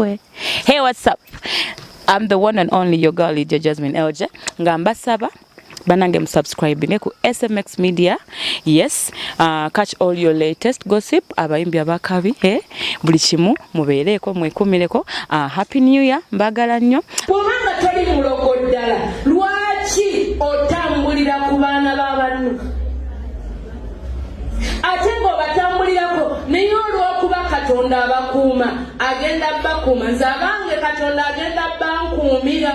Hey, what's up? I'm the one and only your girl Lydia Jasmine LJ. Nga mbasaba banange musubscribe ku SMX Media. Yes, catch all your latest gossip, abayimbi abakabi, eh? Buli kimu mubeereko mwekumireko. Happy New Year, mbagala nnyo. Bw'obanga toli mulogo ddala, lwaki otambulira ku baana ba banno ate ng'obatambulirako? Naye olw'okuba Katonda abakuuma, agenda bakuuma. Nze abange Katonda agenda bankuumira.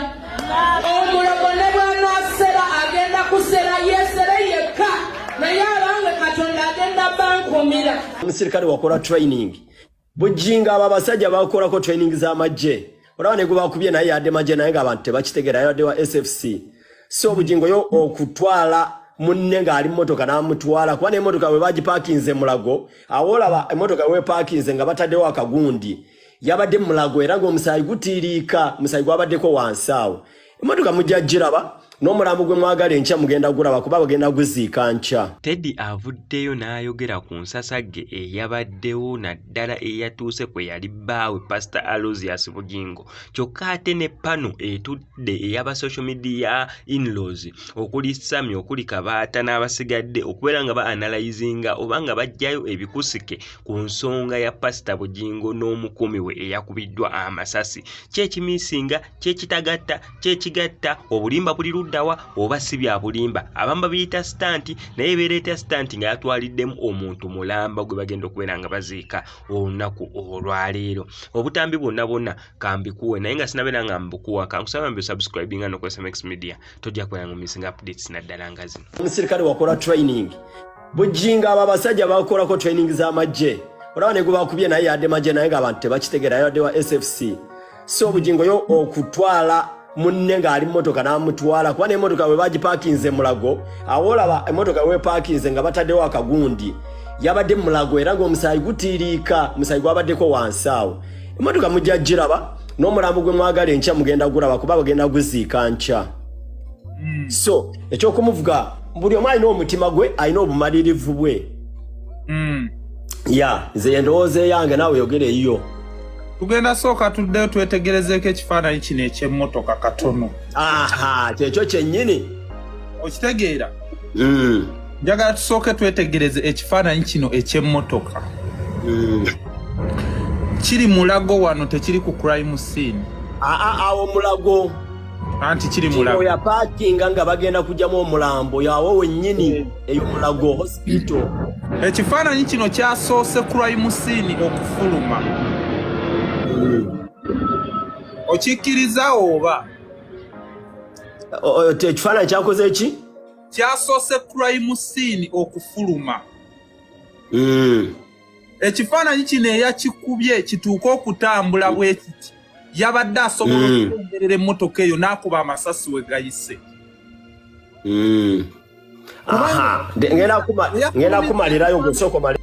Omulogo ne bw'anaasera, agenda kusera yeesere yekka, naye abange Katonda agenda bankuumira. Omusirikale wakola training Bujinga, abo abasajja bakolako training z'amagye. Olaba ne gubakubye naye yadde magye, naye ng'abantu tebakitegeera, yadde wa SFC. So Bujingo yo okutwala munne ng'ali mmotoka n'amutwala, kuba n'emmotoka bwe bagipaakinze Mulago awo, olaba emmotoka weepaakinze nga bataddewo akagundi, yabadde Mulago era ng'omusaayi gutiiriika, omusaayi gwabaddeko wansi awo. Emmotoka mujja giraba, n'omulambo gwe mwagala enkya mugenda gulaba, kuba bagenda guziika nkya. Teddy avuddeyo n'ayogera ku nsasagge eyabaddewo, naddala eyatuuse kwe yali bbaawe Pasita Aloysius Bugingo. Kyokka ate ne pano etudde ey'aba social media in-laws, okuli Sami, okuli Kabaata n'abasigadde, okubeera nga ba analyzinga oba nga baggyayo ebikusike ku nsonga ya Pasita Bugingo n'omukuumi we eyakubiddwa amasasi. Ki ekimiisinga, ki ekitagatta, ki ekigatta, obulimba buli luddawa oba si bya bulimba? Abamu babiyita stunt, naye ebeera etya stunt nga yatwaliddemu omuntu mulamba gwe bagenda okubeera nga baziika olunaku olwaleero? Obutambi bwonna bwonna kambikuwe, naye nga sinabeera nga mbukuwa, kankusaba mbi subscribinga no ku SMX Media, tojja kubeera nga omissinga updates naddala nga zino. Omusirikale wakola training Bujinga, abo abasajja bakolako training z'amagye. Olaba ne gubakubye naye yadde magye, naye ng'abantu tebakitegeera, yadde wa SFC. So Bugingo yo okutwala munne ng'ali mmotoka n'amutwala, kuba n'emmotoka bwe bagipaakinze Mulago awo, olaba emmotoka weepaakinze nga bataddewo akagundi, yabadde Mulago era ng'omusaayi gutiiriika, omusaayi gwabaddeko wansi awo. Emmotoka mujja giraba, n'omulambo gwe mwagala enkya mugenda gulaba, kuba bagenda guziika nkya. So ekyokumuvuga, buli omu alina omutima gwe, alina obumalirivu bwe. Ya nze endowooza eyange, naawe yogera eyiyo. Tugenda sooka tuddeyo twetegerezeeko ekifaananyi kino eky'emmotoka katono. Aha, kyekyo kyennyini. Okitegeera? Njagala tusooke twetegereze ekifaananyi kino eky'emmotoka. Kiri Mulago wano, tekiri ku crime scene. Aa, awo Mulago. Anti kiri kino Mulago. Yapaakinga nga bagenda kugyamu omulambo, yawo wennyini eyo Mulago Hospital. Ekifaananyi kino kyasoose crime scene okufuluma. Okikkiriza oba? Ekifaananyi kyakoze eki? Kyasoose crime scene okufuluma. Ekifaananyi kino, eyakikubye kituuke okutambula bwe kiti, yabadde asobola okulengerera emmotoka eyo n'akuba amasasi we gayise. Aha, ngenda kumalirayo, gwe omale.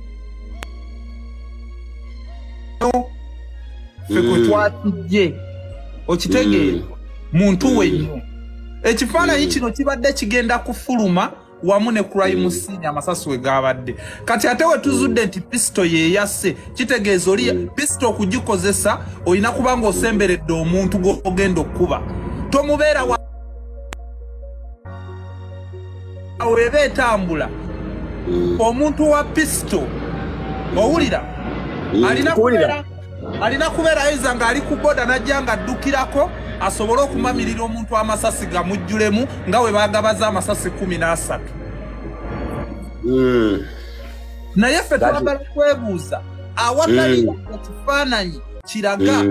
Ffe kwe twakijje, okitegeera? Muntu we nnyo. Ekifaananyi kino kibadde kigenda kufuluma wamu ne crime scene amasasi we gabadde. Kati ate we tuzudde nti pisito yeyasse, kitegeeza oli pisito okugikozesa olina kuba ng'osemberedde omuntu gw'ogenda okukuba, tomubeera wa awo eba etambula. Omuntu wa pisito, owulira, alina Kuwulira. Alina kubeera ayinza ng'ali ku boda n'ajja ng'addukirako asobole okumamirira omuntu amasasi gamujjulemu nga bwe baagabaza amasasi 13. Naye ffe twagala kwebuuza awatali ekifaananyi kiraga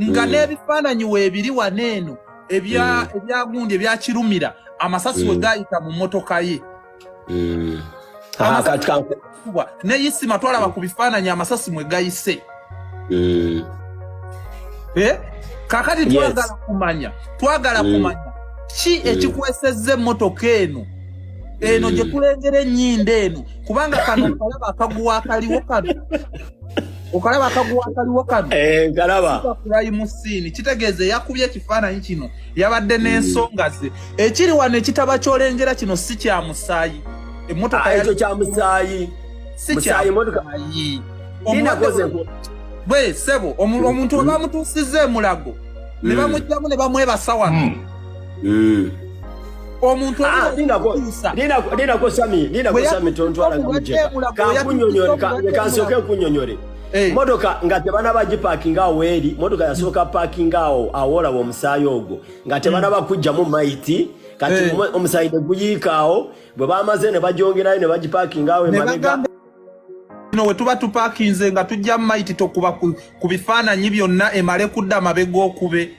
nga n'ebifaananyi weebiri wano eno ebya ebyagundi ebyakirumira amasasi we gaayita mu mmotoka ye. Aha, kati Kubwa ne Isima twalaba ku bifaananyi amasasi mwe gayise. Eh? Kakati twagala kumanya ki ekikwesezza emmotoka eno gye tulengera ennyindo eno, kubanga kano okalaba akaguwa akaliwo kano, okalaba akaguwa akaliwo kano? Eh, nkalaba. Crime scene, kitegeeza eyakubye ekifaananyi kino yabadde n'ensonga ze. Ekiri wano, ekitaba ky'olengera kino si kya musaayi. Emmotoka Ah, ekyo kya musaayi. Si Musaayi, kya emmotoka musaayi. Linakoze. Bwe sebo omuntu we bamutuusizza emulago ne bamugyamu ne bamwebasa wano. Omuntu Ah, linako Sami, linako Sami, tontwala nga mujeka. Kankunyonyole, kansooke nkunyonyole. Eh. Motoka nga tebanaba gipakinga awo eri, motoka yasooka pakinga awo awoolaba omusaayi ogwo nga tebanaba kujjamu mayiti. Kati omusaayi ne guyiika awo, bwe bamaze ne bagyongerayo ne bagipakinga awo Ne emabega. bagamba no we tuba tupakinze nga tujja mayiti, tokuba ku bifaananyi byonna, emale kudda mabega okube.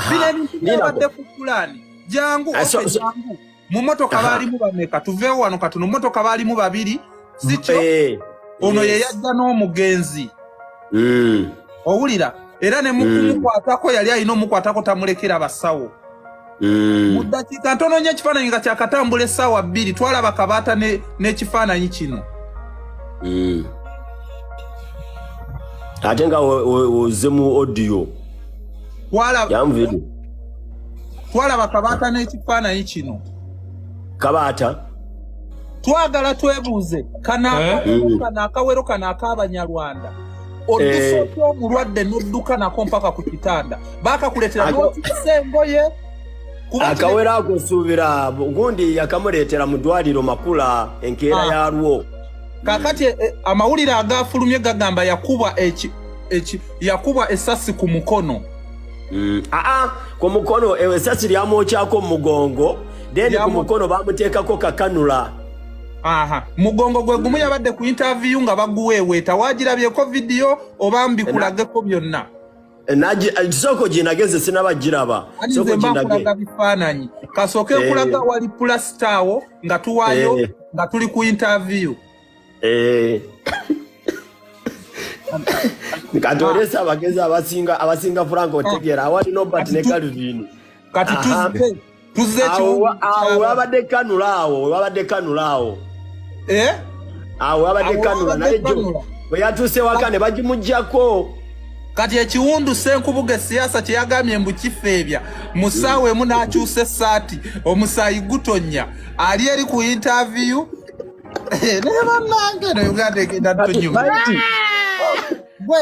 Bino ebintu byabadde ku pulaani. Jangu. Ah, okay, jangu. Mu motoka baalimu bameka? Tuveewo wano katono. Mu motoka baalimu babiri, si kyo? Eh, Ono yes. ye yajja n'omugenzi. Owulira? Era ne mukumukwatako, yali alina omukwatako, tamulekera basawo. Mu ddakiika ntono nnyo, ekifaananyi nga kyakatambula essaawa 2, twalaba Kabaata n'ekifaananyi kino. Ate nga ozze mu audio yamu video. Twalaba Kabaata n'ekifaananyi kino. Kabaata. Twagala twebuuze kano akawero, kano akawero kano ak'Abanyarwanda, oddusa otya omulwadde n'odduka nako mpaka ku kitanda, baakakuleetera n'okyusa engoye? Kuba kino- Akawero ako nsuubira gundi yakamuleetera mu ddwaliro Makula enkeera yalwo. Kakati amawulire agafulumye gagamba yakubwa yakubwa essasi ku mukono. Aa, ku mukono esasi lyamwokyako mu mugongo, then ku mukono bamuteekako kakanula. Aha, mugongo gwe gumu yabadde ku interview nga baguweeweeta. Wagirabyeko vidiyo oba mbikulageko byonna? Sooka oginageze, sinaba giraba. Ani? Sooka Nze mba oginage. nkulaga bifaananyi. Kasooke nkulaga wali pulasita awo nga tuwaayo nga tuli ku interview. Eh. Kati oleese abagezi abasinga Frank otegeera awali Nobert ne Calvin. Kati tuzze Awo ekiwundu awo wabadde kanula, awo wabadde kanula awo. Eh? Awo wabadde Awo kanula. wabadde Naye jo kanula. bwe yatuuse waka ne bagimuggyako. Kati ekiwundu Senkubuga esiyasa kye yagambye mbu kifeebya, mu ssaawa emu n'akyusa essaati, omusaayi gutonnya, ali eri ku interview. Naye bannange, no Uganda egenda tunyuma gwe.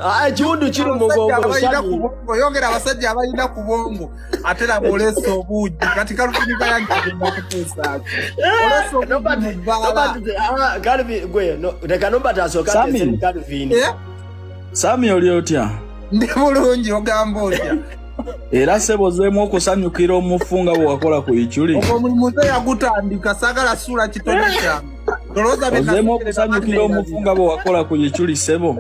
Ah, ekiwundu kiri mu Abasajja mugongo. abalina Sami. ku bwongo, yongera abasajja abalina ku bwongo, ate laba oleesa obuugi. Kati Kalufini Kayanja agenda kutuusaaki? Oleesa obuugi mu bbaala. Nobert, ah, Calvin, gwe no, leka Nobert asooke Sami. ateese ne Calvin. Eh? Sami, oli otya? Ndi bulungi, ogamba otya? Era sebo, ozeemu okusanyukira omufu nga bwe wakola ku Ichuli? Ogwo omulimu nze yagutandika, saagala suula kitone kyange. Tolowooza bye Ozeemu nasekerera okusanyukira omufu nga bwe wakola ku Ichuli, sebo?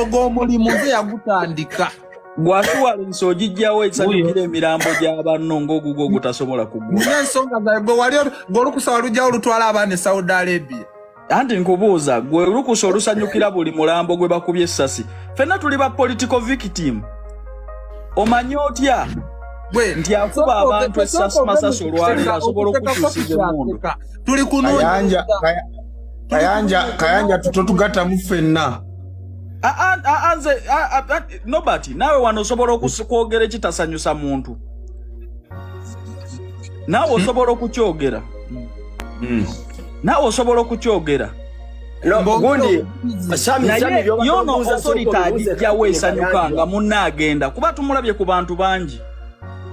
Ogwo omulimu nze yagutandika. Gwasuwalensi ogijjawo esanyukira emirambo gya banno ng'ogugwo ogutasobola kugula. Nina ensonga zawe. Gwe wali gwe olukusa walugyawo olutwala abaana e Saudi Arabia. Anti nkubuuza, gwe olukusa olusanyukira buli mulambo gwe bakubye essasi, ffenna tuli ba political victim. Omanyi otya Gwe nti akuba abantu essasi masasi olwaleero asobola okukyusiza emmundu? Tuli Kayanja, kunoonyereza. Kayanja, Kayanja, totugattamu ffenna. Nze Nobert, naawe wano osobola okwogera ekitasanyusa muntu, naawe osobola okukyogera, naawe osobola okukyogera. No, gundi Sami, Sami, Naye by'obadde yono obuuza, sooka authority obibuuze agijjawo Calvin esanyuka Kayanja. nga munne agenda, kuba tumulabye ku bantu bangi.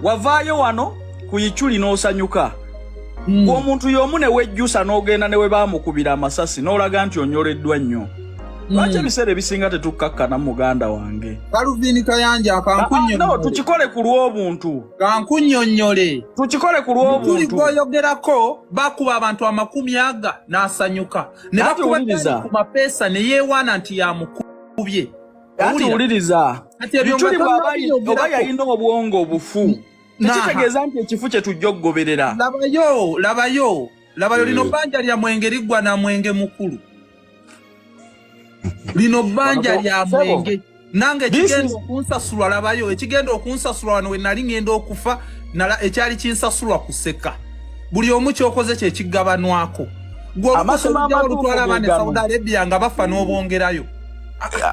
Wavaayo wano ku Ichuli n'osanyuka ng'omuntu y'omu ne wejjusa n'ogenda ne we baamukubira amasasi n'olaga nti onyoleddwa nnyo. Lwaki ebiseera ebisinga tetukkakkana, muganda wange? Kaluvini Kayanja, Ah, ah, no, kankunnyonnyole. tukikole ku lw'obuntu. Kankunnyonnyole. Tukikole ku Tuli lw'obuntu. gwoyogerako bakuba abantu amakumi aga n'asanyuka, ne Ate bakuba wuliriza. ku mapeesa ne yeewaana nti yamukubye. Ate Owulira? wuliriza. Kati ebyo Ichuli nga bw'aba tonnabyogerako. oba yalina obwongo obufu, tekitegeeza nti ekifu kye tujja okugoberera. Labayo, labayo, labayo, lino bbanja lya mwenge liggwa na mwenge mukulu. Lino bbanja lya Sebo. mwenge. Nange This ekigenda okunsasulwa, labayo, ekigenda okunsasulwa wano we nali ngenda okufa nala, ekyali kinsasulwa kuseka. Buli omu kyokoze kyekigabanwako. Gwe olukusa Amazima olujjawo amatuufu olutwala abaana e ge gano. Saudi Arabia nga bafa n'obwongerayo.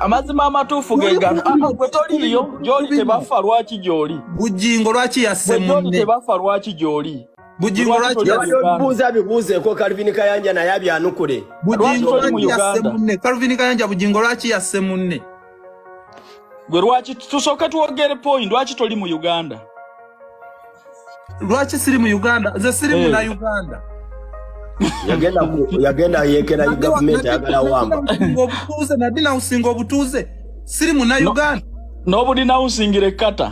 Amazima amatuufu ge gano. Ah, ah, gwe toliiyo, gy'oli tebafa, lwaki gy'oli? Bujingo lwaki yasse Gwe gy'oli munne? tebafa, lwaki gy'oli? Bugingo lwaki obuuza bibuuzeeko Calvin Kayanja naye abyanukule. Bugingo lwaki yasse munne? Calvin Kayanja Bugingo lwaki yasse munne? Gwe lwaki tusooke twogere point lwaki toli mu Uganda? Lwaki siri mu Uganda? Nze siri hey. muna Uganda. Yagenda yagenda yekera government ayagala wamba. Obutuuze nadina usinga obutuuze siri muna Uganda. Nobulina usingira ekkata.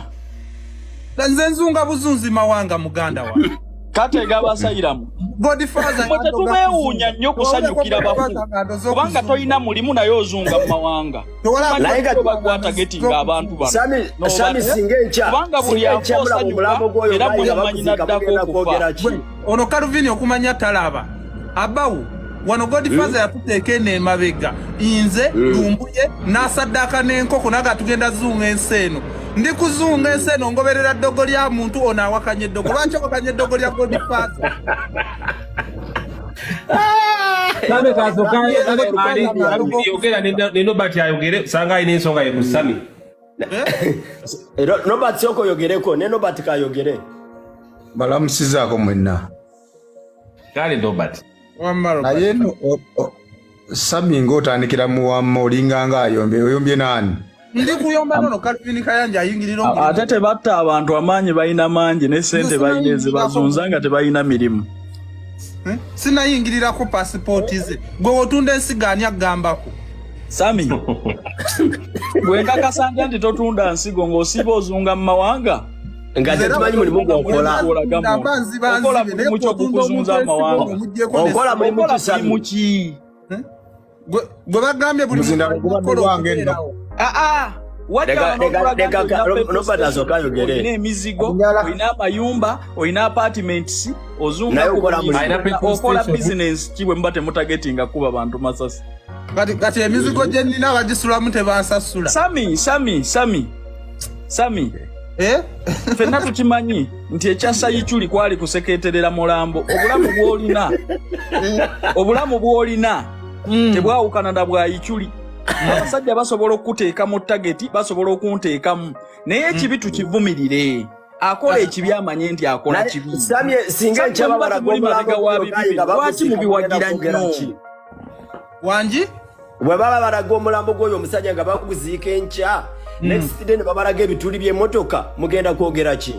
Nze nzunga buzunzi mawanga muganda wange. Kata egabasayiramu. Godfather tetubeewuunya nnyo kusanyukira bafu kubanga tolina mulimu naye ozunga mu mawanga. Bagwatagetinga abantu bano. Sami singa enkya kubanga buli afa osanyuka era mwe mumanyi naddako okufa. Ono Calvin okumanya talaba. Abawu wano Godfather yatuteeka eno emabega nze Lumbuye n'asaddaaka n'enkoko naga tugenda zunga ensi eno ndi kuzunga ensi eno ngoberera ddogo lya muntu ono awakanya eddogo lwaki awakanya eddogo lya Godfather? Sami kasooka yogera ne Nobert ayogere sanga alina ensonga ye ku Sami. Nobert sooka oyogereko ne Nobert kayogere. Balamusizaako mwenna. Kale Nobert. Naye no Sami ng'otandikira mu wamma olinga nga ayombye oyombye naani? Ndi kuyomba nono Calvin Kayanja ayingirira omulimu. Ate tebatta abantu amaanyi balina mangi ne ssente balina ezibazunza nga tebalina mirimu. Sinayingirirako pasipooti ze. Gwe wotunda ensigo ani agambako? Sami, gwe nkakasa ntya nti totunda nsigo ng'osiiba ozunga mu mawanga? Nga tetumanyi mulimu gw'okola. Okola mulimu ki ogukuzunza amawanga? Okola mulimu ki Sami? Gwe bagambye buli muntu olina emizigo, olina amayumba, olina apartments, ozunga okola business ki bwe muba temutagetinga kuba bantu masasi? Kati emizigo gye nnina bagisulamu tebansasula. Sami, Sami, Sami, Sami. Ffenna tukimanyi nti ekya Sayichuli kwali kuseketerera mulambo. Obulamu bw'olina, obulamu bw'olina tebwawukana na bwa Ichuli. Abasajja basobola okukuteeka mu tageti, basobola okunteekamu, naye ekibi tukivumirire. Akola ekibi amanye nti akola kibi. Singa enkya babalaga omulambo lwaki mubiwagira nnyo? Wangi? Bwe baba balaga omulambo gw'oyo omusajja nga baguziika enkya, next day ne babalaga ebituli by'emmotoka, mugenda kwogera ki?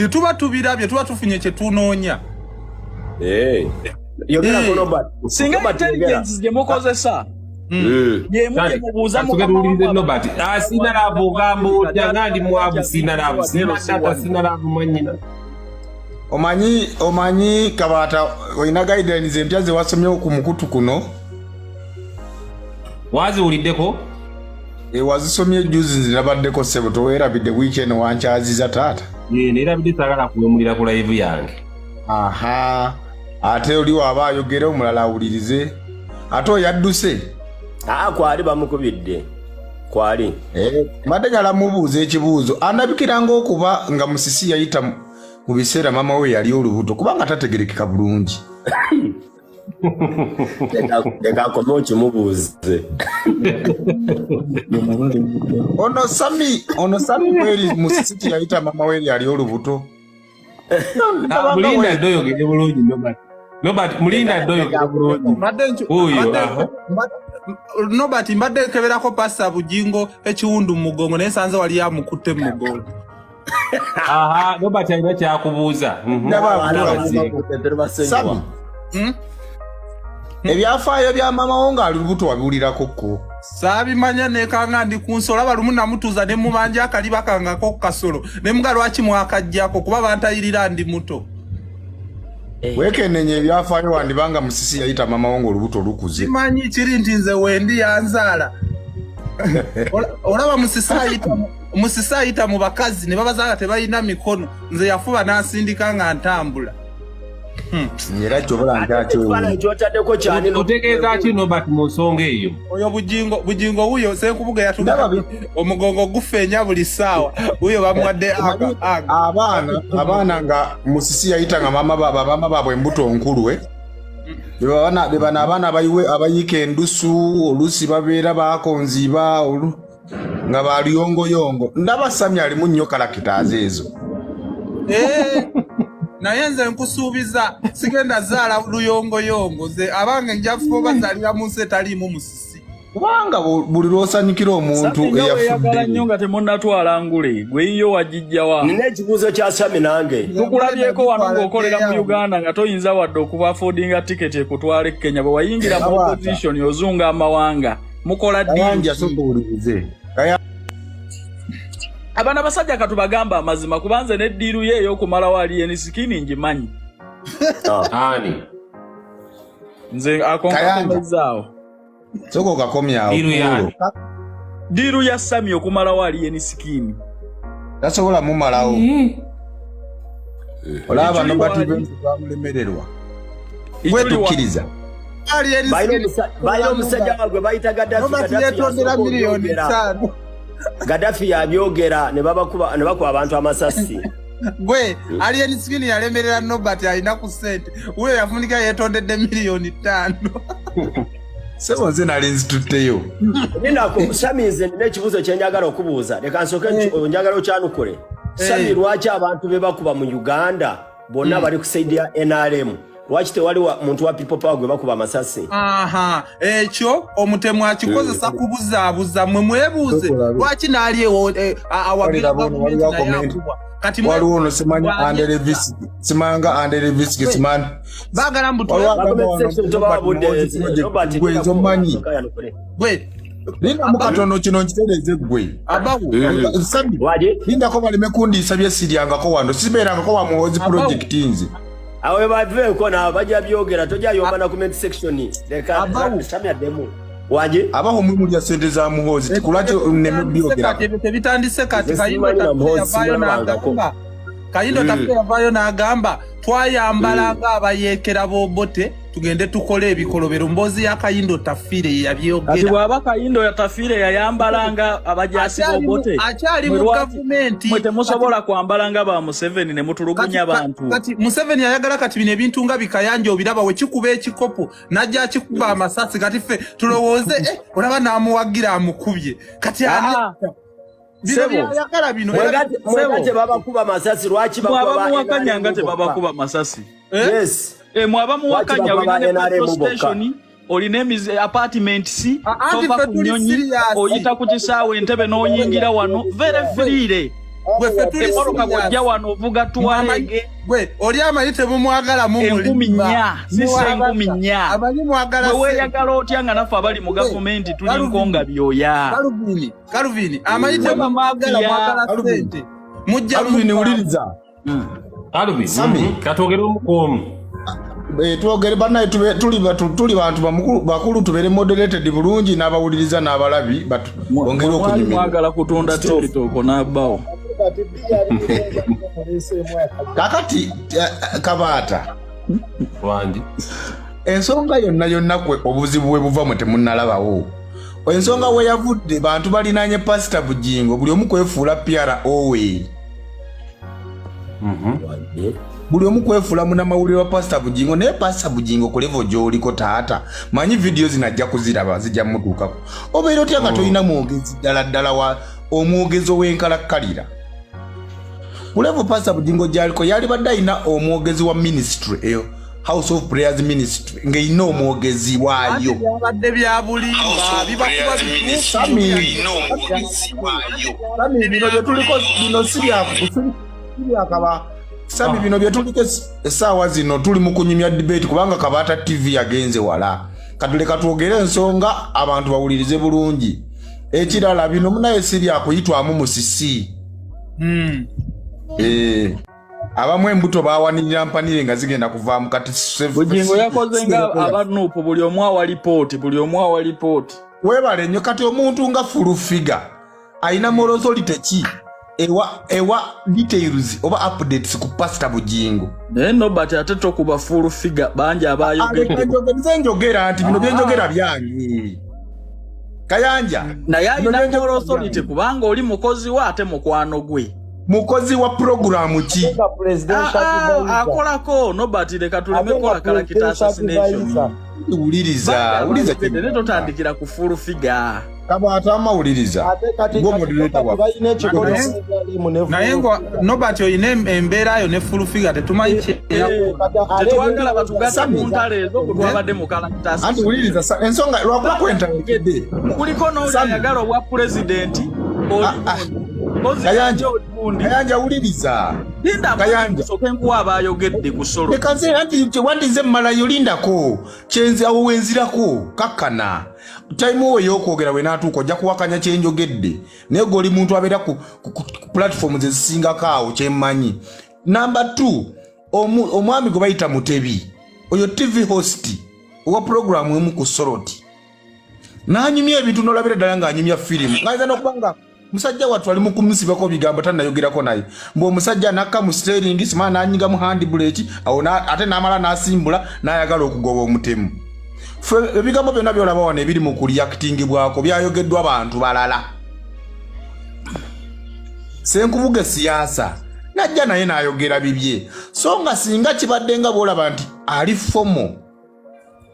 Tuba tubirabye, tuba tufunye kye tunoonya. Yogerako Nobert. Singa intelligence gye mukozesa yemu mubuuza mukama Nobert. Sina laavu ogamba otya nga ndi mwavu sina laavu sina data sina laavu mwannyina. Omanyi Kabaata olina guidelines empya ze wasomye ku mukutu kuno? Waziwuliddeko? Wazisomye juzi nze nabaddeko ssebo toweerabidde wiiki eno wankyaziza taata. Neerabidde saagala kuwemulira ku live yange. Aha, ate oli waaba ayogera omulala awulirize. Ate oyo adduse? Kwali bamukubidde. Kwali. Mbadde njagala mubuuza ekibuuzo. Andabikira ng'okuba nga Musisi yayita mu biseera maama we yali olubuto kubanga tategerekeka bulungi. Leka akome okimubuuze. Ono Sami kweri Musisi yayita maama we yali olubuto. Mulinda ddo oyogere bulungi Nobert. Nobert mulinda ddo oyogere bulungi. Nobert mbadde nkeberako Pastor Bugingo ekiwundu mu mugongo naye nsanze wali amukutte mu mugongo. Aha, Nobert alina kyakubuuza. Sami. Ebyafaayo bya maama wo ng'ali lubuto wabiwulirako ko? Saabimanya nekanga ndi ku nsolo olaba lumu namutuuza ne mubanja akaliba kange ak'oku kasolo ne muga lwaki mwakaggyako kuba bantayirira ndi muto. Weekennenya ebyafaayo wandibanga Musisi yayita maama wo ng'olubuto lukuze. Simanyi kiri nti nze wendi yanzaala. Olaba Musisi ayita mu bakazi ne babazaala tebalina mikono nze yafuba n'ansindika nga ntambula. Era kyobola nkyakyewuunya. Kyani Otegeeza ki Nobert mu nsonga eyo? Oyo Bugingo wuyo Senkubuge yatugamba omugongo gufeenya buli ssaawa wuyo bamuwadde Abaana nga Musisi yayita nga maama baabwe embuto nkulu be bano abaana abayiika endusu oluusi babeera bakonziba nga baluyongoyongo. Ndaba Sami alimu nnyo characters ezo. Naye nze nkusuubiza sigenda zaala luyongoyongo, nze abange nja fuba bazaalira mu nsi etaliimu musisi. Kubanga buli lw'osanyukira omuntu eyafudde nnyo nga temunnatwala ngule, gwe yiyo wagijjawa? Nina ekibuuzo kya Sami nange. Tukulabyeko wano ng'okolera mu Uganda nga toyinza wadde okuba afodinga tiketi ekutwala e Kenya. Bwe wayingira mu opposition ozunga amawanga, mukola ddiiru. Abana basajja katubagamba amazima, kubanze neddiiru ye ey'okumalawo alien skin ngimanyi. Ani? Nze akonkakomezaawo. Sooka okakomyawo. Ddiiru ya Sami okumalawo alien skin. Tasobola mumalawo. Olaba Nobert Benz bamulemererwa. Gwe tukkiriza. Balina omusajja wagwe bayita Gaddafi. Gaddafi yabyogera ne bakuba abantu amasasi. Gwe Alien Skin yalemerera Nobert alina ku ssente, wuyo yafunika yeetondedde 5 miliyoni. Sebo, nze nali nzitutteyo. Ninako Sami, nze nina ekibuuzo kye njagala okubuuza. Leka nsooke njagala okyanukule. Sami, lwaki abantu be bakuba mu Uganda bonna bali ku side ya NRM? Lwaki tewali muntu wa People Power gwe bakuba amasasi? Aha, ekyo omutemu akikozesa kubuzaabuza. Mwe mwebuuze lwaki naali awagira gavumenti naye akubwa. Kati waliwo ono simanyi Anderevisiki, simanga Anderevisiki, simanyi. Baagala mbu gwe omanyi. Gwe Lindamu katono, kino nkitereeze gwe. Sabi, lindako baleme kundiisa byesiryangako wano, sibeerangako wa Muhozi project nze. Awo baveeko nabo bajja byogera, tojja yomba na comment section. Leka Sami addemu. Wanje? Abaho mwe mulya sente za Muhozi, tikulaki neme byogera. Tebitandise kati. Kayindo yavaayo n'agamba, Kayindo Tafe yavaayo n'agamba twayambala ng'abayeekera b'Obote, tugende tukole ebikolobero. Mboozi ya Kayindo Tafiire ye Kati yabyogera. Bw'aba Kayindo Tafiire yayambala nga abajaasi b'Obote, Akyali mwe mu lwaki gavumenti. Mwe temusobola kwambala nga ba Museveni ne mutulugunya bantu? Kati Museveni ayagala kati bino ebintu nga bikayanja obiraba wekikuba ekikopo najja akikuba amasasi. Kati ffe tulowooze, eh, olaba n'amuwagira amukubye. Kati ani Ah, bino Sebo. byayagala bino? Mwega tebabakuba masasi, lwaki Mwe bakuba abamuwakanya nga NRM bokka? tebabakuba masasi. Eh? Yes. Eh, mwe abamuwakanya, Lwaki bakuba olina ne NRM petrol bokka? station, olina emize apartments, Anti tova ffe ku tuli nnyonyi, serious. oyita ku kisaawe Entebe n'oyingira wano very freely. Gwe, ffe tuli Emmotoka serious. bw'ojja wano ovuga Touareg. Gwe oli amanyi temumwagala, 4000, sisa 4000. Amanyi mwagala. Bwe weeyagala otya nga naffe abali mu gavumenti tuli Calvin. nkonga byoya? Calvin, Calvin, amanyi temumwagala, mwagala sente, mujja. Alvin, wuliriza. Alvin, Sami. Katwogere omu ku omu. Eh, twogere bannaye, tuli bantu bakulu, tubeere moderated bulungi n'abawuliriza n'abalabi bongere Mwali okunyumirwa. mwagala kutunda TikTok n'abbawo. Kakati Kabaata, Wangi. Ensonga yonna yonna kwe obuzibu bwe buva, mwe temunnalabawo ensonga we yavudde. Bantu balinanye Pasita Bugingo, buli omu kwefuula PRO we, buli omu kwefuula munamawulire wa Pasita Bugingo. Naye Pasita Bugingo, ku level gy'oliko taata, manyi vidiyo zino ajja kuziraba, zijja mutuukako. Obeera otya nga tolina mwogezi ddala ddala wa omwogezi ow'enkalakkalira? Ku level Pasita Bugingo gy'aliko, yalibadde alina omwogezi wa ministry eyo, House of Prayers Ministry, ng'erina omwogezi waayo. Byabadde bya bulimba, bibakuba. Sami, Sami, bino bye tuliko bino si byakaba. Sami, bino bye tuliko essaawa zino, tuli mu kunyumya debate kubanga Kabaata TV yagenze wala. Katuleka twogere ensonga, abantu bawulirize bulungi. Ekirala, bino munaye si byakuyitwamu musisi. Eh, abamu embuto bawanirira mpanire nga zigenda kuvaamu kati. Bugingo yakoze nga aba NUP, buli omu awa lipooti, buli omu awa lipooti. Weebale nnyo. Kati omuntu nga Full Figure alina moral authority ki ewa details oba updates ku Pasita Bugingo? Naye Nobert, ate tokuba Full Figure, bangi abayogedde. Nze njogera nti bino byenjogera byange, Kayanja. Naye alina moral authority kubanga oli mukozi we ate mukwano gwe. Mukozi wa puroguramu ki? Ah, ah, akolako. Nobert, leka tuleme kukola character assassination. Wuliriza, wuliriza. Naye totandikira ku Full Figure. Kabaata amawuliriza Ate kati gwe moderator waffe. balina ekikolo Naye nga Nobert olina embeera yo ne full figure tetumanyi Tetwagala batugatte ku ntalo ezo bwe twabadde mu kalatasi. Anti wuliriza ensonga lwakuba kwentandikidde. Kuliko n'oli ayagala obwa pulezidenti oli gundi. Kayanja, Kayanja wuliriza. Linda Kayanja. Soke nkuwa abayogedde ku solo. Leka nze anti wandize mmalayo lindako. Kyenzi awo wenzirako kakkana. Time wo ey'okwogera bwe naatuuka ojja kuwakanya kye njogedde. Naye gwe oli muntu abeera ku, ku, ku, ku platforms ezisingako awo kye mmanyi. Number 2, omwami gwe bayita Mutebi, oyo TV host owa programu emu ku Soroti. N'anyumya ebintu n'olabira ddala ng'anyumya firimu. Ng'ayinza n'okuba nga musajja wattu ali mu kumusibako bigambo tannayogerako naye. Mbu omusajja n'akka mu steering, simala n'anyiga mu handbrake, awo ate n'amala n'asimbula n'ayagala okugoba omutemu. Ffe ebigambo byonna by'olaba wano ebiri mu kureactingibwako byayogeddwa bantu balala. Ssenkubuge siyaasa n'ajja naye n'ayogera bibye. So nga singa kibadde nga bw'olaba nti ali fomo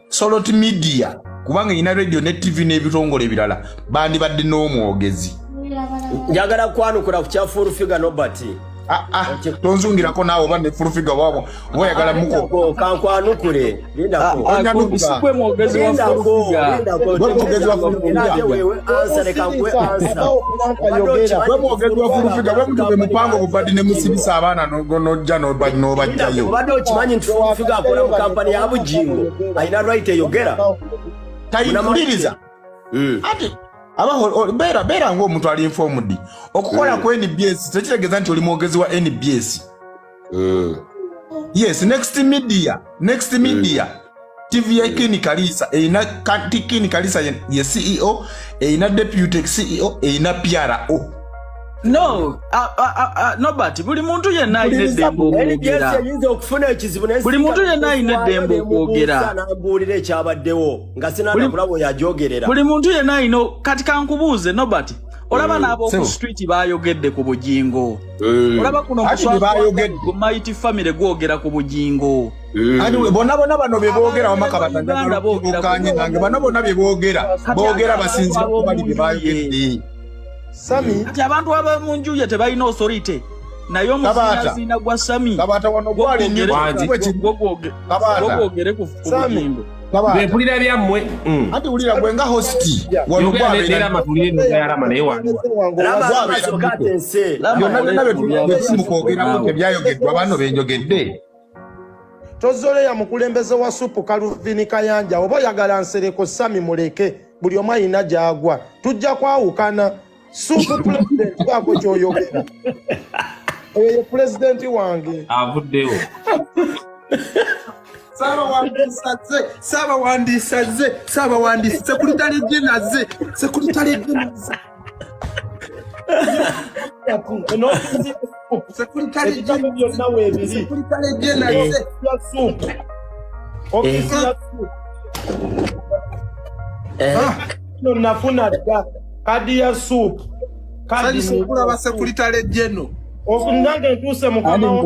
Solot Media kubanga erina radio ne TV n'ebitongole ebirala bandibadde n'omwogezi. Njagala kwanukula ku kya Full Figure Nobert. Tonzungirako naawe oba ne Full Figure waabo oba oyagala muko. Kankwanukule. Lindako. Sikwe mwogezi wa Full Figure. Gwe mwogezi wa Full Figure. Wewe answer leka nkuwe answer. Gwe mwogezi wa Full Figure, bwe mutyo bwe mupanga obubadi ne musibisa abaana n'ojja n'obajjayo. Obadde okimanyi nti Full Figure akola mu kampani ya Bujingo alina right eyogera. Tayinuliriza. Ati abaho beera ng'omuntu ali informed. Okukola ku NBS tekitegeeza nti oli mwogezi wa NBS. Yes, Next Media, Next Media. TV ya Kin Kalisa erina Kin Kalisa ye CEO, erina deputy CEO, erina PRO. No, Nobert, buli muntu yenna alina eddembe okwogera. NBS eyinza okufuna ekizibu naye Buli muntu yenna alina eddembe okwogera. Nambuulira ekyabaddewo nga sinanda kulaba oyo ajogerera. Buli muntu yenna alina kati kankubuuze Nobert, olaba n'ab'oku street baayogedde ku Bujingo. Olaba kuno Ati bye baayogedde. ku Mighty Family gwogera ku Bujingo. Anyway, bonna bonna bano bye boogera wamma Kabata Uganda boogera ku okanye nange bano bonna bye boogera Kati boogera abantu basinziira ku bali bye ab'omu baayogedde. Sami kati abantu ab'omu nju ye tebalina authority naye omuziinaziina gwa Sami Kabata wano gwali nnyo Kabata. gwogere ku Bujingo. Kabata. Nze mpulira byammwe. Anti wulira gwe nga host wano Yogera ne gwabeera Rama tulire ne Rama naye wano. Rama byonna byonna bye tuli mu kwogerako tebyayogeddwa bano benjogedde. Tozoleya mukulembeze wa supu Kaluvini Kayanja oba oyagala Nsereko Sami muleke buli omu alina gy'agwa tujja kwawukana. Supu pulezidenti baako ky'oyogera. Oyo ye pulezidenti wange. Avuddewo. Ssaabawandiisi azze, ssaabawandiisi, sekuritale general azze, sekuritale general azze. Ebitabo byonna weebiri. Sekuritale general azze. Ya supu. Ofiisi ya supu. No nafuna dda kadi ya supu. Sanyusa okulaba sekuritale general. Nange ntuuse mukama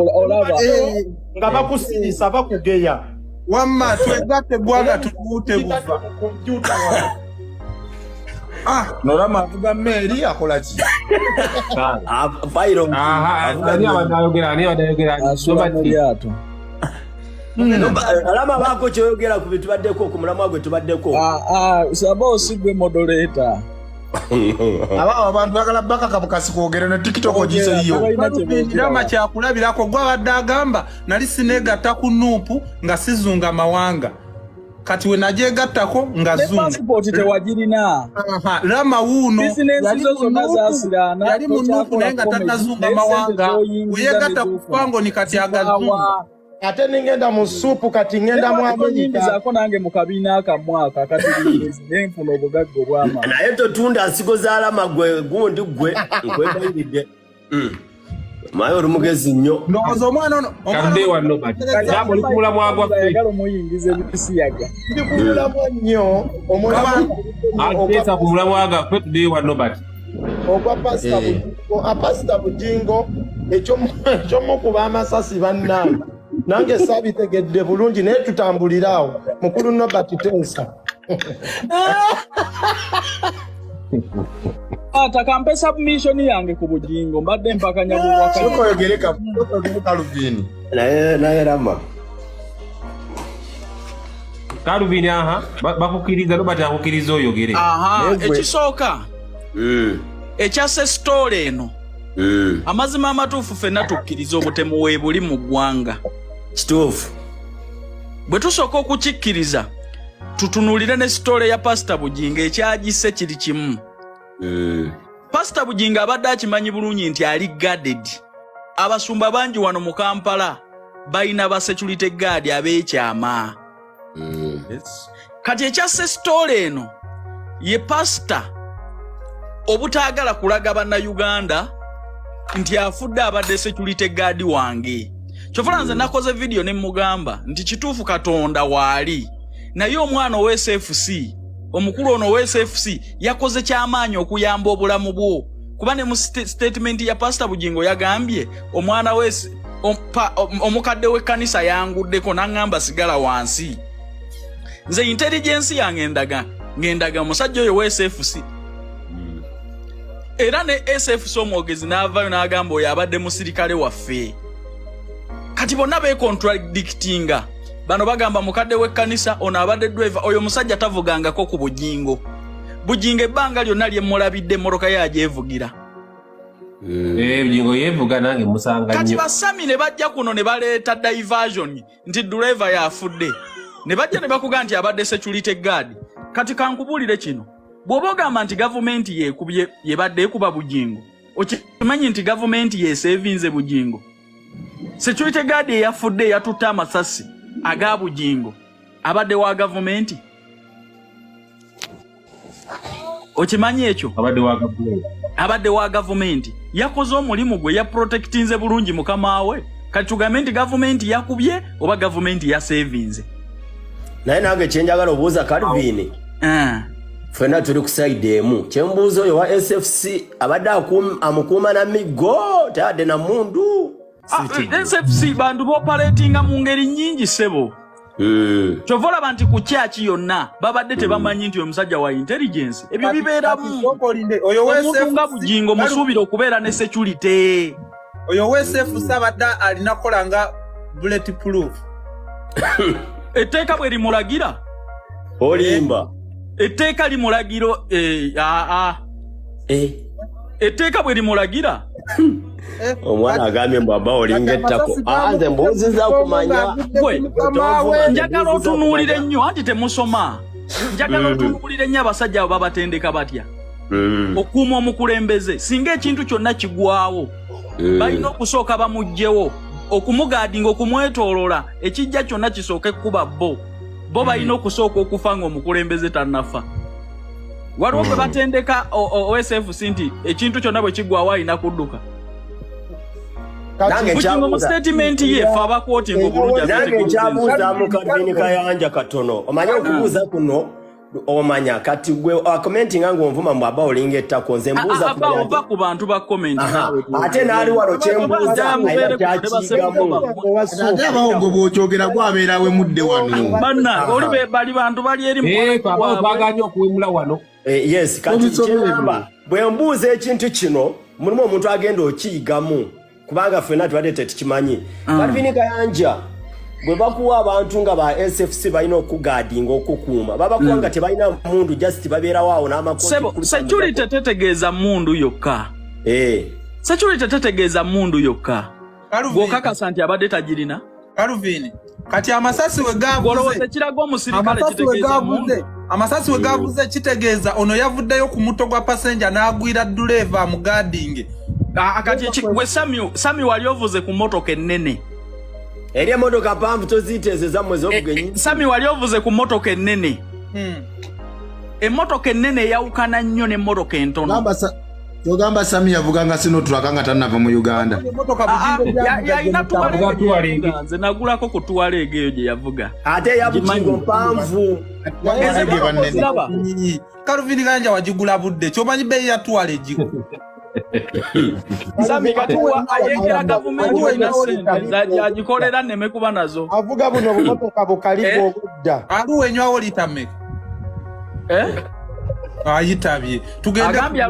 nga bakusirisa bakugeya. Wamma twegatte eggwanga tubuute buva. Norama avuga mmeeri akola ki? Fayiro. Ani abadde ayogera? Ani abadde ayogera? Asula mu lyato. Alama baako kyoyogera ku bitubaddeko ku mulamwa gwe tubaddeko. Saba osigwe moderator. Aba abantu bagala bakaka bukasi kwogera ne TikTok ogiseeyo. Rama kyakulabirako gwabadde agamba nali sineegatta ku Nuupu nga sizunga mawanga. Kati we nagyegattako nga Ne zunga. passport tewagirina. Rama wuuno Bizinensi yali zo mu zonna Nuupu, zaasiraana, yali mu Nuupu naye nga tokyakola tannazunga comedy, mawanga. naye sente We yeegatta ku z'oyingiza Fangoni kati agazunga. Ate ningenda mu supu kati ngenda mu Amerika. Nyingizaako nange mu kabiina akammwe ako akatulirizi ne nfuna obugagga obw'amaanyi. Naye totunda nsigo za Rama gwe gundi gwe nkwegayiridde. Maye oli mugezi nnyo. Ndowooza omwana ono Kadde wa Nobert. Rama oli ku mulamwa gwaffe. Ayagala omuyingiza ebisiyaga. Ndi ku mulamwa nnyo. Omulamwa Ateesa ku mulamwa gwaffe tuddeyo wa Nobert. ogwa Pasita Bujingo. Pasita Bujingo ekyomukuba amasasi bannange. Nange saabitegedde bulungi naye tutambulire awo. Mukulu Nobert Tensa. Ata kampe submission yange ku Bugingo, mbadde mpakanya buwakanya. Sooka oyogere sooka oyogere Calvin. Naye Rama. Calvin, aha, bakukkiriza, Robert akukkiriza oyogere. Aha, Naye ekisooka ekya sesitoola eno, amazima amatuufu ffenna tukkiriza obutemu weebuli mu ggwanga. Kituufu. Bwe tusooka okukikkiriza, tutunuulire ne sitoole ya Pasita Bugingo ekyagisse kiri kimu. Pasita Bugingo abadde akimanyi bulungi nti ali guarded. Abasumba bangi wano mu Kampala balina ba security guard ab'ekyama. Kati ekya sesitoole eno ye pasita obutaagala kulaga Bannayuganda nti afudde abadde security guard wange. Kyova nze nakoze vidiyo ne mugamba nti kituufu Katonda waali, naye omwana owa SFC, omukulu ono owa SFC yakoze kyamaanyi okuyamba obulamu bwo, kuba ne mu statement ya Pasita Bugingo yagambye omwana omukadde w'ekkanisa yanguddeko n'aŋŋamba sigala wansi. Nze intelligence yange ndaga ngendaga omusajja oyo wa SFC, era ne SFC omwogezi n'avaayo n'agamba oyo abadde musirikale waffe. Kati bonna becontradictinga, bano bagamba mukadde w'ekkanisa, ono abadde driver. Oyo omusajja tavugangako ku Bugingo. Bugingo ebbanga lyonna lye mulabidde emmotoka ye agyevugira. Eh, Bugingo yeevuga, nange musanga Kati nnyo. Basami ne bajja kuno ne baleeta diversion nti driver yafudde, ne bajja ne bakuga nti abadde security guard. Kati kankubuulire kino, bw'oba ogamba nti gavumenti yekubye, yebadde ekuba Bugingo, okimanyi nti gavumenti yeseevinze Bugingo? Security guard eyafudde, eyatutte amasasi aga Bugingo, abadde wa gavumenti, okimanyi ekyo? Abadde wa gavumenti. Abadde wa gavumenti, yakoze omulimu gwe, yaprotectinze bulungi mukama we. Kati tugambe nti gavumenti yakubye oba gavumenti yasevinze? Naye nange kyenjagala obuuza Calvin, ffenna tuli ku side emu. Kyembuuza, oyo wa SFC abadde amukuuma na miggo, teyadde na mundu? Ah, SFC bantu booperatinga mu ngeri nnyingi, ssebo. Kyova olaba nti ku kyaki yonna babadde tebamanyi nti omusajja wa intelligence. Ebyo bibeeramu. Sooka olinde, oyo wa Omuntu nga SFC Bugingo musuubira okubeera ne security. Oyo wa SFC abadde alina kukola nga bullet proof. Etteeka bwe limulagira. Olimba. Etteeka limulagira, aa. Etteeka bwe limulagira. Omwana agambye mbu aba olinga ettako. Ah, nze mbuuziza kumanya. Gwe njagala otunuulire nnyo, anti temusoma. Njagala otunuulire nnyo abasajja abo babatendeka batya okuuma omukulembeze. Singa ekintu kyonna kigwawo, balina okusooka bamuggyewo, okumuguardinga, okumwetoolola, ekijja kyonna kisooke kuba bo. Bo balina okusooka okufa ng'omukulembeze tannafa. Waliwo gwe batendeka OSFC nti ekintu kyonna bwe kiggwawo alina kudduka. Nange Bugingo mu statement ye, fe abaquotinga obulungi, Nange abetegereza. nkyabuuzaamu Calvin Kayanja katono. Omanye okubuuza kuno, omanya kati gwe acommentinga ng'onvuma mbu aba olinga ettako, nze mbuuza Aba kumanya ova ku bantu ba comment. Aha, ate n'ali wano kyembuuza alina kyakiyigamu. Ate abawo gwe bw'okyogera gwabeera wemudde wano. Banna oli bali bantu bali eri mu Eh, fe abawo twaganye okuwemula wano. Eh, yes, kati Obisomere. kyengamba, bwe mbuuza ekintu kino mulimu omuntu agenda okiyigamu, kubanga ffenna tubadde tetukimanyi. Calvin Kayanja, bwe bakuwa abantu nga ba SFC balina okuguardinga, okukuuma, babakuwa nga tebalina mundu, just babeerawo awo n'amakooti. Sebo, security tetegeeza mundu yokka. Security tetegeeza mundu yokka. Bw'okakasa nti abadde tagirina. Calvin, kati amasasi we gavuze, Gw'olowooza ekiraga omusirikale amasasi we kitegeeza mundu? gavuze, amasasi we gavuze kitegeeza ono yavuddeyo ku mutto gwa passenger n'agwira duleeva amuguardinge. Ah, kati gwe Sami, wali ovuze ku motoka ennene? Eri emotoka mpanvu, toziyiteezeza mmwe zovuga ennyingi. Sami, wali ovuze ku motoka ennene? Emmotoka ennene eyawukana nnyo n'emmotoka entono. Kyogamba Sami yavuga nga Sinotruk nga tannava mu Uganda? Ah, ah, yalina Touareg, nze nagulako ku Touareg eyo gye yavuga. Ate eya Bugingo mpanvu. Ziraba. Calvin Kayanja, wagigula budde, kyomanyi beeyi ya Touareg? Sami katuwa ayekera gavumenti olina sente agikolera nneme kuba nazo. Avuga buno obumotoka bukalibu obudda. Aluwa enywawo lita mmeka? Eh? Ayitabye. Tugende Agambye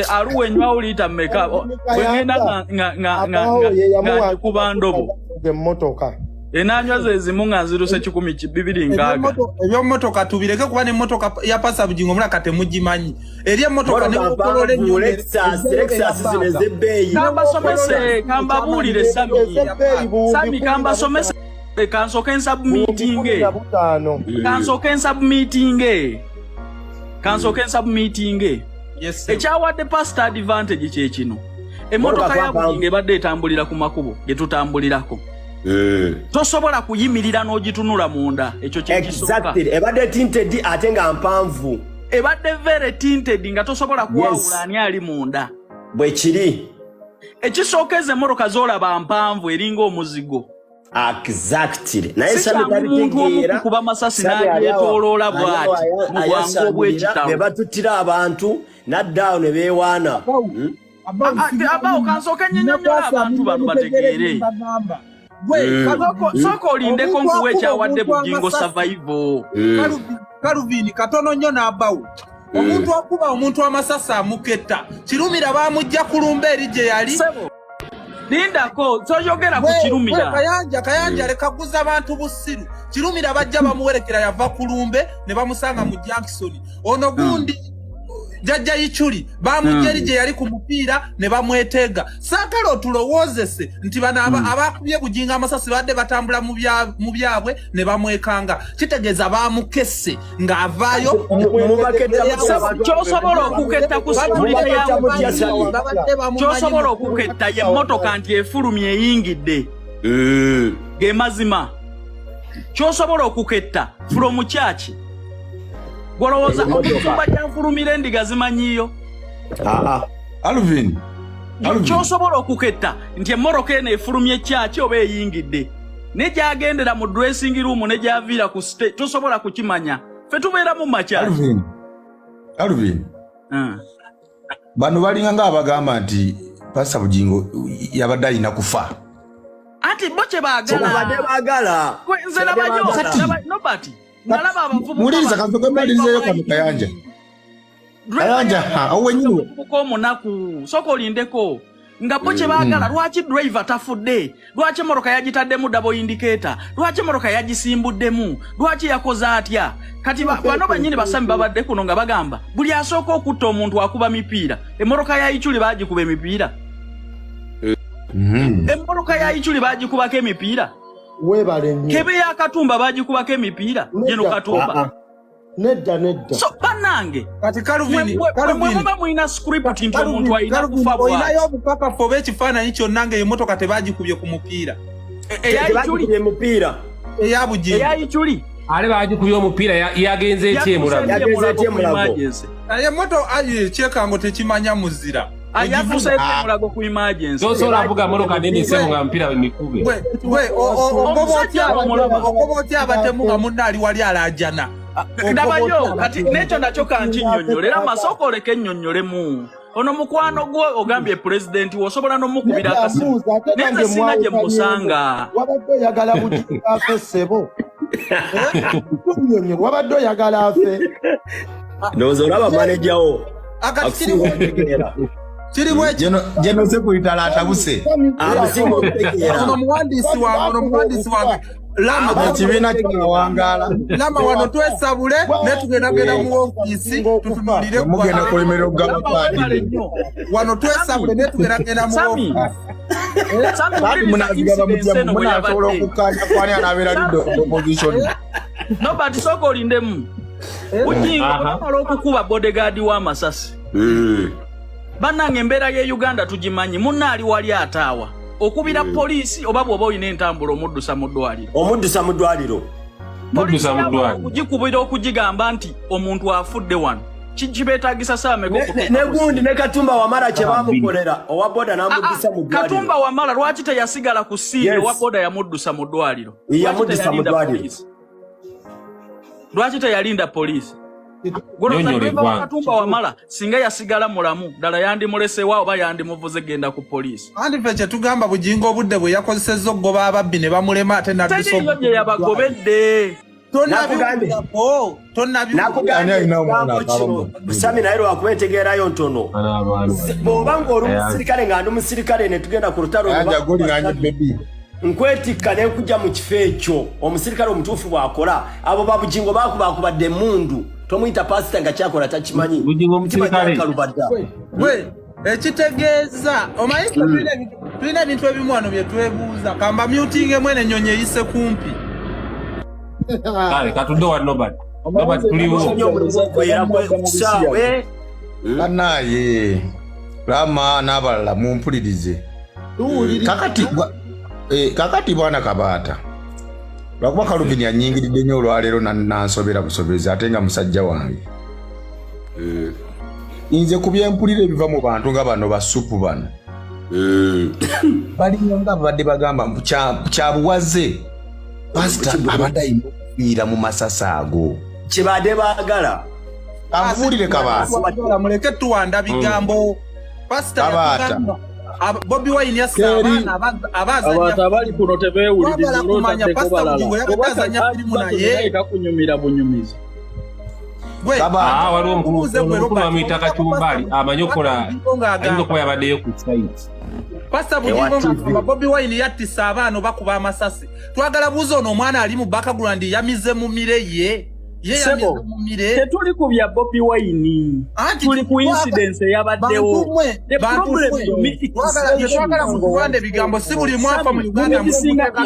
aluwa enywawo liita mmeka bwe ngenda nga ngikuba ndobo. Emmotoka. Enanywa ze zimu nga nziruse 260. Eby'emmotoka tubireke kuba n'emmotoka ya Pasa Bugingo mulaka temugimanyi. Eri emmotoka ne wokolola ennyo. Lexus, Lexus zino ez'ebbeeyi. Kambasomese, kambabuulire Sami. Sami kambasomese kansooke nsubmitinge. Kansooke nsubmitinge. Kansooke nsubmitinge. Ekyawadde pastor advantage kye kino. Emmotoka ya Bugingo ebadde etambulira ku makubo ge tutambulirako. Tosobola kuyimirira n'ogitunula munda, ekyo kye kisooka. Exactly. Ebadde tinted ate nga mpanvu. Ebadde very tinted nga tosobola kuwawula ani ali munda. Bwe kiri. Ekisooka ezo emmotoka z'olaba mpanvu eringa omuzigo. Exactly. Naye Si Sami kyangu muntu omu tabitegeera. kukuba masasi Sami ali awo- n'agyetooloola ali awo bw'ati mu bwangu ayasamira, obw'ekitalo. ne batuttira abantu n'adda awo ne beewaana. Abawo kansooke nnyinyonnyola abantu bano bategeere. Sooka olindeko nkuwa ekyawadde Bugingo survival. Calvin katono nnyo n'abawo. Omuntu akuba omuntu amasasi amuketta. Kirumira baamujja kulumba eri gye yali. Lindako, toyogera ku Kirumira. Kayanja, Kayanja leka kuguza abantu busiru. Kirumira bajja bamuwerekera yava kulumbe ne bamusanga mu Jackson. Ono gundi Jjajja Ichuli bamujja eri gye yali ku mupiira ne bamweteega. Saagala otulowoozese nti bano abakubye Bugingo amasasi badde batambula mu byabwe ne bamwekanga. Kitegeeza baamukesse ng'avaayo. Ky'osobola okuketta ku security ya Bugingo. Ky'osobola okuketta ye mmotoka nti efulumye eyingidde. Ge mazima. Ky'osobola okuketta from church. Gw'olowooza omusumba gyanfulumira endiga zimanyiiyo. Alvin. Ky'osobola okuketta nti emmotoka eno efulumye kyaki oba eyingidde. Ne gy'agendera mu dressing room ne gy'aviira ku stage tosobola kukimanya. Ffe tubeera mu makyaki. Alvin. Alvin. Bano balinga ng'abagamba nti Pastor Bugingo yabadde alina kufa. Anti bo kye baagala. Babadde baagala. Nze nabayo Nobert nalaba abavubuka. Muwuliriza kansooke mmalirizeeyo kano Kayanja. Kayanja awo wennyini. Omuvubuka omunaku sooka olindeko nga bo kye baagala. Lwaki driver tafudde? Lwaki emmotoka yagitaddemu double indicator? Lwaki emmotoka yagisimbuddemu? Lwaki yakoze atya? Kati bano bennyini basami babadde kuno nga bagamba buli asooka okutta omuntu akuba mipiira. Emmotoka ya Ichuli baagikuba emipiira. Emmotoka ya Ichuli baagikubako emipiira. Weebale nnyo. Kebe ya Katumba baagikubako emipiira. Gino Katumba. Nedda nedda. So bannange. Kati Calvin, Mwe muba mulina script nti omuntu alina kufa bw'ati. Olinayo obukakafu oba ekifaananyi kyonna ng'emmotoka tebagikubye ku mupiira? Eya Ichuli. Mupiira. Eya Bugingo. Eya Ichuli. Ale bagikubye omupiira yagenze etya emulago? Yagenze etya emulago? Emmotoka ayi kyekango tekimanya muzira. Yatuuse etya emulago ku emergency? Tosobola kuvuga mmotoka nene ssebo nga mupiira mikube. Gwe ogoba otya abatemu nga munno ali wali alaajana? Ndabayo kati n'ekyo nakyo kankinnyonnyole era masooka oleke ennyonnyolemu. Ono mukwano gwo ogambye pulezidenti wo osobola n'omukubira akasimu. Naye nze sirina gye mmusanga. Wabadde oyagala Bugingo afe ssebo. Tunnyonnyola wabadde oyagala afe. Ndowooza olaba maneja wo. Akati kiri bwe Jeno sekuyitala atabuse. Amusinga okutegeera. Ono muwandiisi wange, ono muwandiisi wange. Lama Ekibiina kyawangaala. Lama wano twesabule naye tugendagenda mu ofiisi tutunuulire. Mugenda kulemerera okugaba kaadi. Wano twesabule naye tugendagenda mu Sami. ofiisi. Sami, Kaadi wuliriza munazigaba mutya incident eno bwe munasobola yabadde. okukkaanya kwani anaabeera leader of opposition. Nobert sooka olindemu. Bugingo bwe bamala okukuba bodyguard w'amasasi. Bannange embeera y'e Uganda tugimanyi munno ali wali ataawa. Okubira poliisi oba bw'oba olina entambula omuddusa mu ddwaliro. Omuddusa mu ddwaliro. Poliisi Muddusa mu ddwaliro. okugikubira okugigamba nti omuntu afudde wano. Kibeetaagisa saawa mmeka okutuuka Ne ku gundi ne Katumba Wamala kye baamukolera owa boda n'amuddusa mu ddwaliro. Katumba Wamala lwaki teyasigala ku siini? Yes. Owa boda yamuddusa mu ddwaliro. Yamuddusa mu Lwaki teyalinda ddwaliro. poliisi? Lwaki teyalinda poliisi? Nnyonnyola eggwanga. Katumba Wamala singa yasigala mulamu ddala yandimulesewa oba yandimuvuze genda ku poliisi? Anti ffe kye tugamba Bugingo obudde bwe yakozesezza okugoba ababbi ne bamulema ate n'addusa Teriiyo gye yabagobedde. Nakugambye. Tonabiwulirako, tonabiwulira. Ani Nakugambye alina omwana ekigambo akaaba kino mu Sami, naye lwakuba entegeerayo ntono. Bw'oba ng'oli musirikale nga ndi musirikale ne tugenda ku lutalo, Kayanja goliranye baby. Nkwetikka ne nkujja mu kifo ekyo. Omusirikale omutuufu bw'akola, abo babugingo bakubakubadde emmundu, tomuyita pasita nga kyakola takimanyi. Bugingo omusirikale. Kalubadda. Gwe ekitegeeza omanyi ffe tulina ebintu ebimu wano bye twebuuza. Kamba myutingemu eno ennyonyi eyise kumpi. Kale katudde wa Nobert. Nobert, tuliwo. Kusaawe. Bannaaye Rama n'abalala mumpulirize. Kakati bwana Kabaata, lwakuba Kaluvini anyingiridde nnyo olwaleero nansobera busobezi, ate nga musajja wange. Nze ku byempulira ebiva mu bantu nga bano basupu bano balinga nga babadde bagamba mbu kyabuwaze pasita abadde alina okufiira mu masasi ago. Kyebadde baagala. Ankubuulire, Kabaata. Muleke tuwanda bigambo. Pasita Kabaata. yatugamba Bobi Wine yassa Teri. abaana abaazanya Abantu abali kuno tebeewuliriza. Twagala kumanya olwotaddeko Pastor balala. Bugingo yabadde azanya firimu naye. Kakunyumira bunyumizi. Gwe Kabaata. Ah, waliwo omukulu Mubuuze gwe, omukulu Robert, bamuyita Kacumbali, amanyi okukola, Pastor Bugingo ng'agamba- ayinza okuba yabaddeyo ku site. Pastor Bugingo Ewa TV. ng'agamba Bobi Wine yattisa abaana bakuba amasasi, twagala buuza ono omwana ali mu background yamize mumire ye ye Sebo, yamize mumire? Tetuli ku bya Bobi Wine, Anti tuli ku incidence eyabaddewo. Bantu mmwe, The bantu problem mmwe, to me is twagala twagala mutuwande ebigambo, si buli mwafa mu Uganda Mumisinga. muteeka.